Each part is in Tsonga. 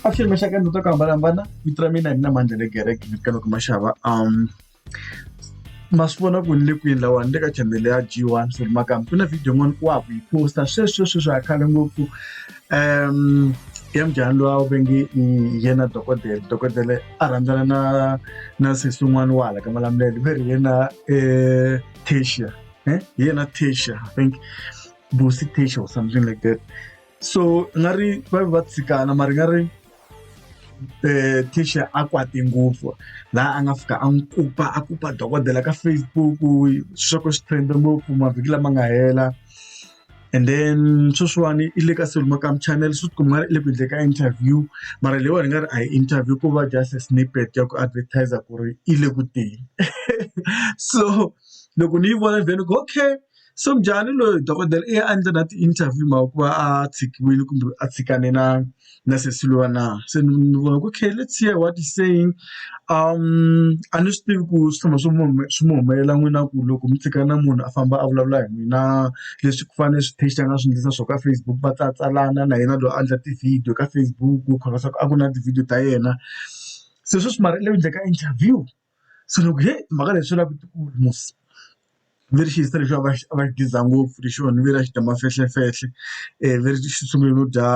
Avuxeni maxaka ya to hambanahambana vito ra mina hi mina Mandla le Gereke ni ka Mashava ma swi vona ku ni le kwini lawani ni le ka channel ya G1 Solly Makamu ku na video yin'wana wa ha ku yi post-a sweswi sweswi a khale ngopfu ya mujhani luwa va nge i yena dokodela dokodela a rhandzana na na sesi un'wana wa hala ka Malamulele va ri yena Tertia hi yena Tertia I think Busi Tertia or something like that so i nga ri va va tshikana mara i nga ri Tertia a kwate ngopfu laha a nga fika a n'wi kupa a kupa dokodela ka Facebook swa ku swi trend ngopfu mavhiki lama nga hela and then sweswiwani i le ka Solly Makamu channel swi tikomba i le ku endleni ka interview mara leyiwani i nga ri a hi interview ko va just a snippet ya ku advertiser ku ri i le ku teni so loko ni yi vona ni vhele ni ku okay. So njhani loyi dokodela i ya a endla na ti-interview mhaka ku va a tshikiwile kumbe a tshikane na na sesi luya na se ni vona ku okay let's hear what he's saying a ni swi tivi ku swi tshama swi mu swi mi humelela n'wina ku loko mi tshikana na munhu a famba a vulavula hi n'wina leswi ku fana leswi Taste a nga swi endlisa swona ka Facebook va tsalatsalana na yena loyi a endla ti-video ka Facebook ku a ku na ti-video ta yena se sweswi mara i le ku endleni ka interview se loko he timhaka leswi swi lava tikulu mos ve ri xiyisisa lexi a va xi a va xi diza ngopfu lexiwani ve ri a xi dya mafehlefehle ve ri xi sungule no dya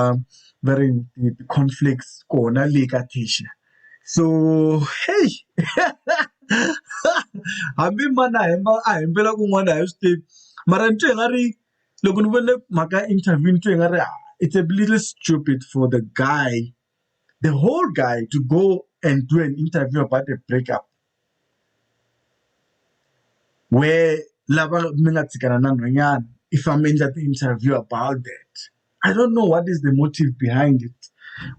va ri ti-cornflakes kona le ka Tertia so heyi hambi mani a hemba a hembela kun'wana a hi swi tivi mara ni twe i nga ri loko ni vone mhaka ya interview ni twe i nga ri it's a little stupid for the guy the whole guy to go and do an interview about a breakup where lava mi nga tshikana na nhwanyana i famba endla ti-interview about that I don't know what is the motive behind it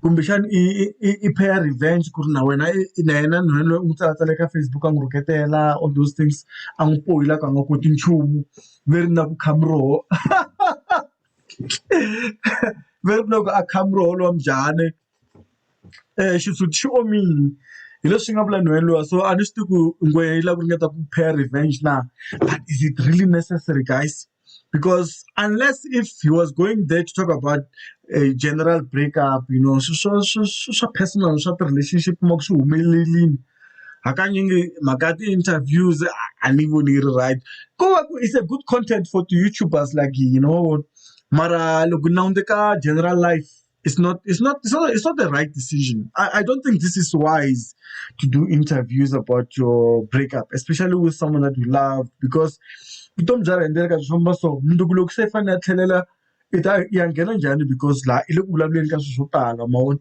kumbexana i i i pay revenge ku ri na wena i na yena nhwanyana loyi u n'wi tsalatsale ka Facebook a n'wi rhuketela all those things a n'wi poyila ku a nga koti nchumu ve ri na ku kha muroho ve ri loko a kha muroho lowa mujhani xisuti xi omile hi leswi nga vula nhwanyana luya so a ni swi tivi ku ngwehe yi lava ku ringeta ku pay revenge na but is it really necessary guys because unless if he was going there to talk about a general break up you know swi swa swi swa personal swa ti-relationship kuma ku swi humelerile hakanyingi mhaka ya ti-interviews a ni voni yi ri right ko va ku it's a good content for ti-youtubers like you know mara loko ni langute ka general life it's not it's not it's not it's not the right decision I, I don't think this is wise to do interviews about your breakup especially with someone that you love because vutomi bya rhendzela byi famba so mundzuku loko se i fanele a tlhelela i ta ya nghena njhani because laha i le ku vulavuleni ka swilo swo tala ma vona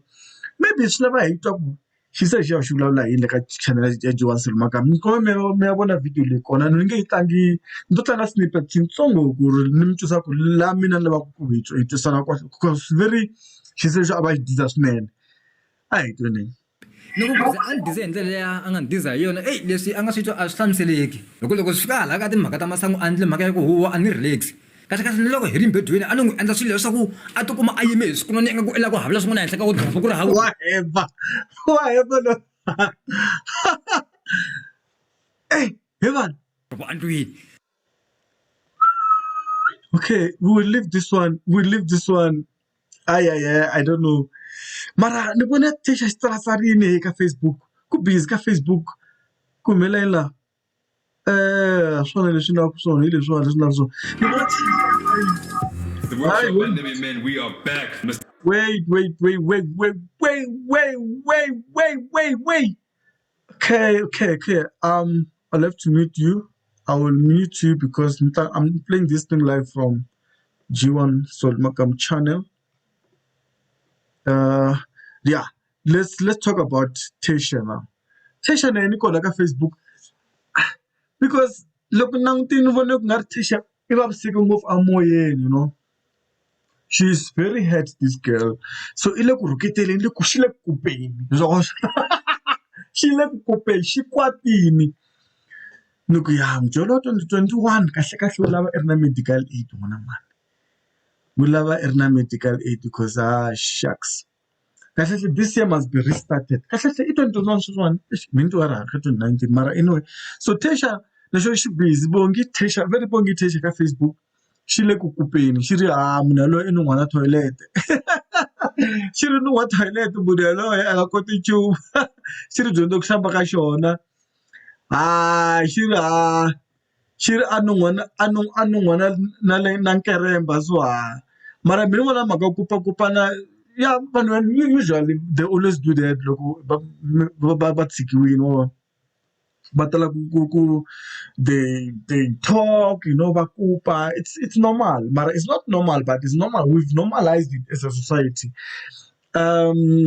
maybe swi lava hi twa ku xi se xi ya xi vulavula hi yini le ka channel ya G1 Solly Makamu ni kombela mi ya mi ya vona video leyi kona ni nge yi tlangi ni to tlanga snippet xitsongo ku ri ni mi twisa ku laha mina ni lavaka ku hi twa hi twisana kahle because very xi se xi a va xi diza swinene a hi tweneni. Loko ku ze a ni dize hi ndlela leyi a nga ni diza hi yona eyi leswi a nga swi twa a swi hlamuseleki hi ku loko swi fika hala ka timhaka ta masangu a ndle mhaka ya ku huwa a ni relax kahlekahle ni loko hi ri mbedweni a ni n'wi endla swilo leswaku a tikuma a yime hi swikunwana ingaku i lava ku havula swin'wana ehenhla ka ku ku ri hava wa hemba wa hemba lo eh he vanhu loko a ndlwini okay we will leave this one we will leave this one ay ay ay i don't know mara ni vone Tesha xi tsalatsarini ka Facebook ku busy ka Facebook ku humelela yini laha swona leswi ni lavaka swona hi leswiwani leswi ni lavaka swona ni vona The Workshop Pandemic Man, we are back. Mr. wait wait wait wait wait wait wait wait wait wait wait okay okay okay I'll have to mute you I will mute you because I'm playing this thing live from G1 Solly Makamu channel yeah let's talk about Tesha now Tesha na yena kona ka Facebook because loko ni langutile ni vone ku nga ri Tesha i vaviseke ngopfu amoyeni you know she is very hurt this girl so i le ku rhuketeleni le ku xi le ku kupeni xi le ku kupeni xi kwatile ni ku ya mujolo wa 2021 kahle kahle u lava i ri na medical aid n'wana mhani wu lava i ri na medical aid because ah shucks kahlekahle this year must be restarted kahlekahle i 2021 sweswiwani eish me ni twa ra ha ri ka 2019 mara anyway so Tesha lexo xi busy Bongi Tesha ve ri Bongi Tesha ka Facebook xi le ku kupeni xi ri ha munhu yaloye i ni n'wana thoyilete. Xi ri nuhwa toilet munhu yaloye a nga koti nchumu xi ri dyondze ku hlamba ka xona ha xi ri ha xi ri a nun'hwa a a nun'hwa na na le na nkeremba so ha mara mina ni vona mhaka yo kupakupana ya vanhu usually they always do that loko va va va tshikiwile ma vona va tala ku they talk you know va kupa it's normal mara it's not normal but it's normal we've normalized it as a society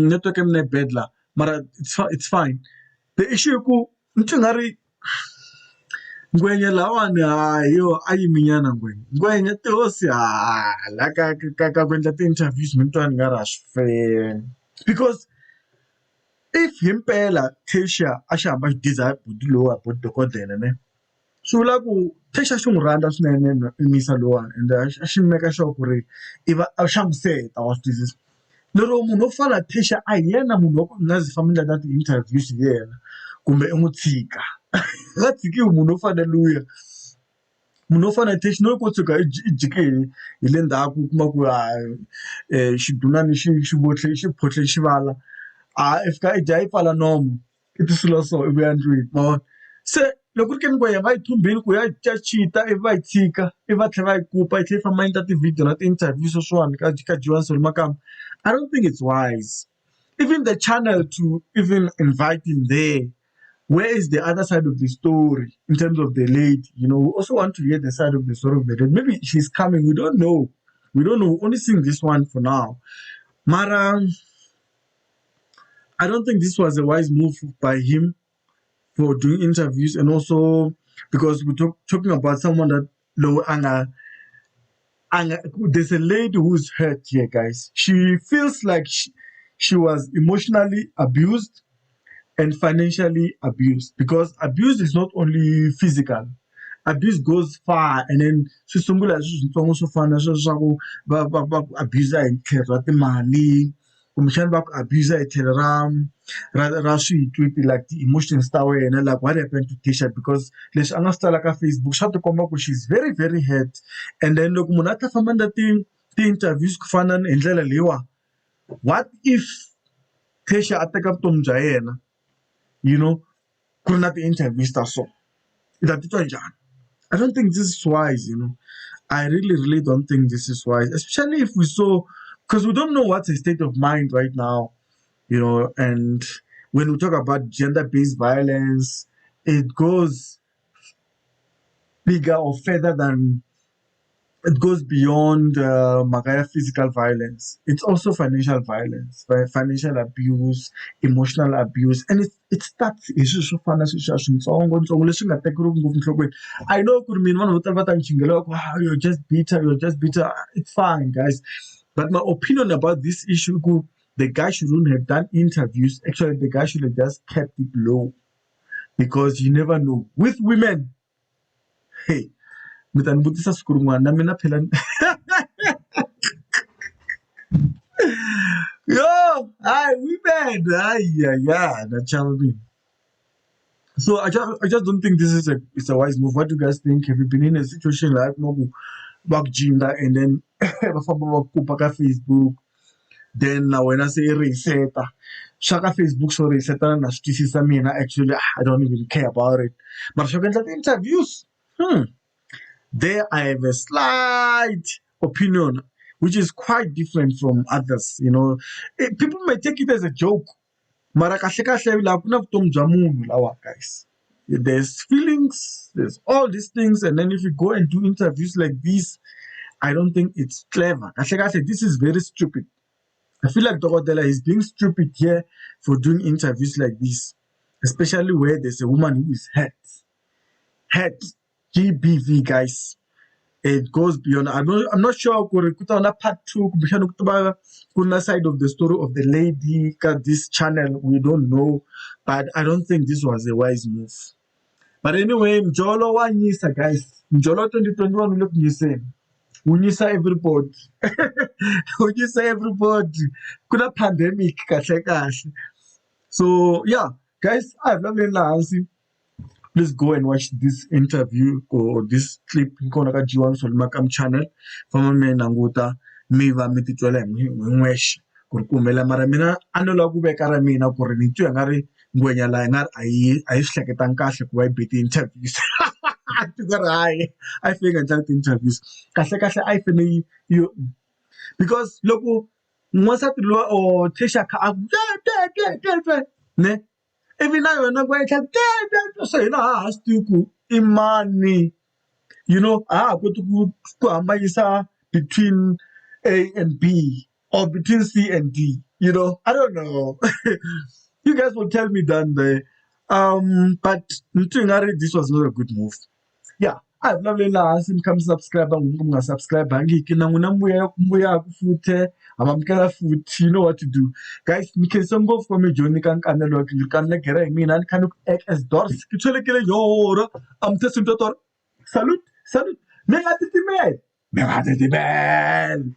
network ya mina yi bad la mara it's fine the issue i ku ni twa ingari ngwenya lahawani hayi yo a yimi nyana ngwenya ngwenya tihosi ha la ka ku endla ti-interviews ni twa ni nga ri a swi fair because if himpela Tertia a xi hamba xi diza buti lowa buti dokodela ne swi vula ku Tertia xi n'wi rhandza swinene misa lowuwani ende a xi make sure ku ri i va a xa n'wi seta wa swi twisisa lero munhu wo fana na Tertia a hi yena munhu wa ku u nga ze famba endla na ti-interviews hi yena kumbe u n'wi tshika a nga tshikiwi munhu wo fana na luya munhu wo fana na Tertia na loko o tshuka i jike hi le ndzhaku u kuma ku xidunani xi vohle xi photle xivala a i fika i dya i pfala nomu i ti sula so i vuya ndlwini ma vona se loko ku ri ke ni ngwenya va yi thumbile ku ya ya cheat-a ivi va yi tshika ivi va tlhela va yi kupa yi tlhela yi famba yi endla ti-video na ti-interview sweswiwani ka G1 Solly Makamu I don't think it's wise even the channel to even invite him there where is the other side of the story in terms of the lady you know we also want to hear the side of the story of the lady maybe she's coming we don't know we don't know we're only seeing this one for now mara I don't think this was a wise move by him for doing interviews and also because we're talking about someone that low anga anga there's a lady who's hurt here guys she feels like she was emotionally abused and financially abused because abuse is not only physical abuse goes far and then swi sungula hi swilo switsongo swo fana na sweswo swa ku va ku abuse hi tlhelo ra timali kumbexana va ku abuse hi tlhelo ra switwi like ti-emotions ta wena like what happened to Tisha because leswi a nga swi tsala ka Facebook swa tikomba ku she's very very hurt and then loko munhu a ta famba endla ti-interviews ku fana hi ndlela leyiwa what if Tisha a teka vutomi bya yena you know ku ri na ti-interviews ta so i ta titwa njhani I don't think this is wise you know I really really don't think this is wise especially if we saw because we don't know what's her state of mind right now you know and when we talk about gender-based violence it goes bigger or further than it goes beyond mhaka ya physical violence it's also financial violence financial abuse emotional abuse and it starts hi swilo swo fana na sweswiya switsongotsongo leswi nga tekeriwiki ngopfu enhlokweni I know ku ri mina vanhu vo tala va ta ni chingela va ku ah you're just bitter you're just bitter it's fine guys but my opinion about this issue ku the guy shouldn't have done interviews actually the guy should have just kept it low because you never know with women hey mi ta ni vutisa siku rin'wana na mina phela yo hayi women hayi ya ya na chava mina so I just don't think this is a it's a wise move what do you guys think have you been in a situation like kuma ku va ku jinga and then va famba va ku kupa ka Facebook then na wena se i reset-a swa ka Facebook swo reset-ana na swi twisisa mina actually I don't even care about it mara swa ku endla ti-interviews there I have a slight opinion which is quite different from others you know people may take it as a joke mara kahle kahle laha ku na vutomi bya munhu lawa guys there's feelings there's all these things and then if you go and do interviews like this I don't think it's clever kahle kahle this is very stupid I feel like Dokodela is being stupid here for doing interviews like this especially where there's a woman who is hurt hurt G_B_V guys it goes beyond I'm not sure ku ri ku ta va na part 2 kumbexana ku ta va ku ri na side of the story of the lady ka this channel we don't know but I don't think this was a wise move but anyway mjolo wa nyisa guys mjolo 2021 wu le ku nyiseni wu nyisa everybody wu nyisa everybody ku na pandemic kahle kahle so yeah guys a hi vulavuleni laha hansi please go and watch this interview or this clip yi kona ka G1 Solly Makamu channel famba mi languta mi va mi titwela hi n'wexe. ku ri ku humelela mara mina a no lava ku veka ra mina ku ri ni twa i nga ri ngwenya laha i nga ri a yi a yi swi hleketangi kahle ku va yi be ti-interviews a ti ku ri hayi a yi fanele yi nga endlangi ti-interviews kahlekahle a yi fanele yi yi because loko n'wansati luya or Tesha a kha a ku ne ivi na yona ku tlhela se hina a ha ha swi tivi ku i mani you know a ha ha koti ku ku hambanyisa between A and B or between C and D you know I don't know you guys will tell me down there but ni twa i nga ri this was not a good move. Ya a hi vulavuleni laha hansi mi kha mi subscribe n'wina mi nga subscribe-angiki na n'wina mi vuya mi vuyaka futhi ha mi amukela futhi you know what to do guys ni khensa ngopfu ku va mi joyine ka nkanelo wa gingirikani legere hi mina ni kha ni ku ek as dors ke tshwelekile yora am salute salute mi nga titimeli mi nga titimeli.